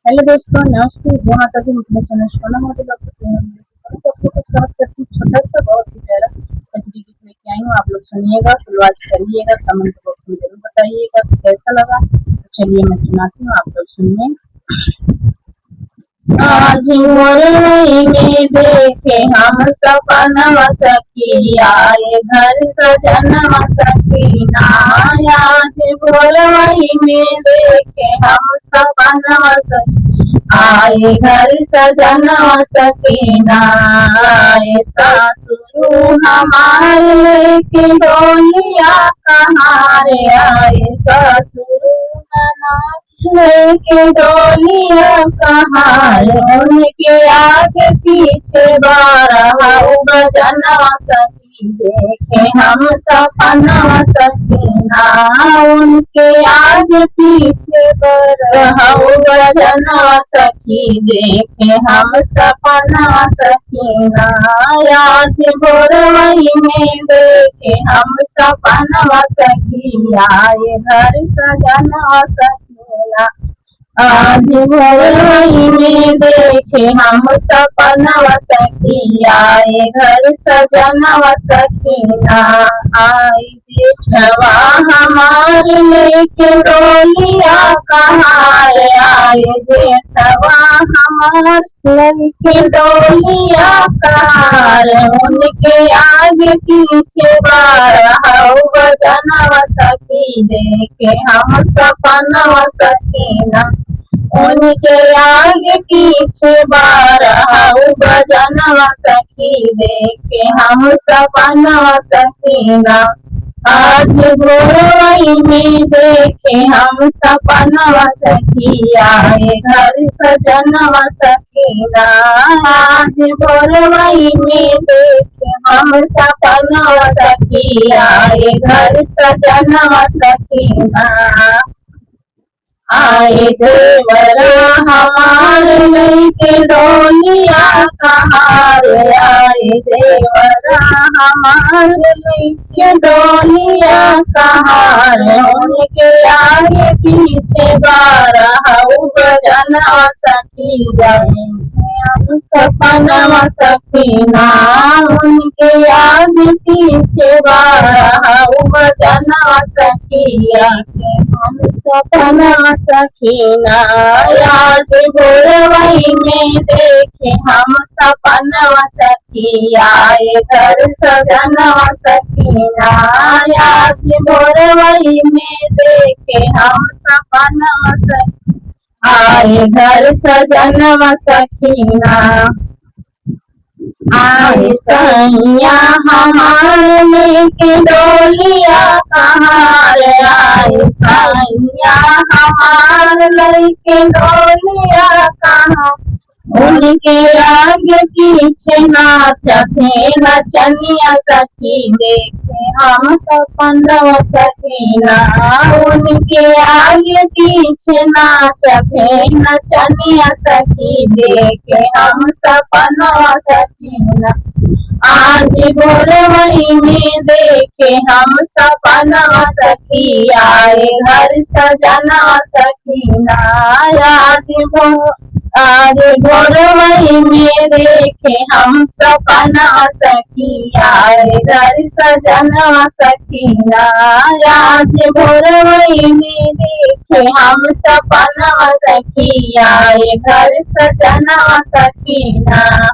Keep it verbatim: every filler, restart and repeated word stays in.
हेलो दोस्तों, नमस्ते, जय माता दी। अपने चैनल सोना मोती ब्लॉग पे आप सबको स्वागत करती हूँ। छोटा सा बहुत ही प्यारा कजरी गीत लेके आई हूँ, आप लोग सुनिएगा, शुरुआत करिएगा, कमेंट बॉक्स में जरूर बताइएगा कि कैसा लगा। तो चलिए मैं सुनाती हूँ, आप लोग सुनिए। आज भोरवई में देखे हम सपनवा सखी, आए घर सजनवा सखी ना। आज भोरवई में देखे हम सपनवा सखी, आए घर सजनवा सखी ना। आए सासुरु हमार लेके डोलिया कहार, आए सासुरु हमार लेके डोलिया कहार। उनके आगे पीछे बारह बजनवा सखी, देखे हम सपनवा सखी ना। उनके आगे पीछे बारह बजनवा सखी, देखे हम सपनवा सखी ना। आज भोरवई में देखे हम सपनवा सखी, आए घर सजनवा सखी ना। आज भोरवई में देखे हम सपनवा सखी, आए घर सजनवा सखी ना। आई जेठवा हमार लेके डोलिया कहार, आए जेठवा हमार लेके डोलिया कहार। उनके आगे पीछे बारह बजनवा सखी, देखे हम सपनवा सखी ना। उनके आगे पीछे बारह बजनवा सखी, देखे हम सपनवा सखी ना। आज भोरवई में देखे हम सपनवा सखी, आए घर सजनवा सखी ना। आज भोरवई में देखे हम सपनवा सखी, आए घर सजनवा सखी ना। आए देवरा हमार लेके डोलिया कहार, आए देवरा हमार लेके डोलिया कहार। उनके आगे पीछे बारह बजनवा सखी, देखे हम सपनवा सखी ना। उनके आगे पीछे बारह बजनवा सखी, देखे हम सपनवा सखी ना। आज भोरवई में देखे हम सपनवा सखी, आए घर सजनवा सखी ना। आज भोरवई में देखे हम सपनवा सखी, आए घर सजनवा सखी ना। आए सैया हमार लेके डोलिया कहार, आए सैया हमार लेके डोलिया कहार। उनके आगे पीछे नाचत है नचनिया सखी, देखे हम सपनवा सखी ना। उनके आगे पीछे नाचत है नचनिया सखी, देखे हम सपनवा सखी ना। आज भोरवई में देखे हम सपनवा सखी, आए घर सजनवा सखी ना। आज भो-, आज भोरवई में देखे हम सपनवा सखी, आए घर सजनवा सखी ना। आज भोरवई में देखे हम सपनवा सखी, आए घर सजनवा सखी ना।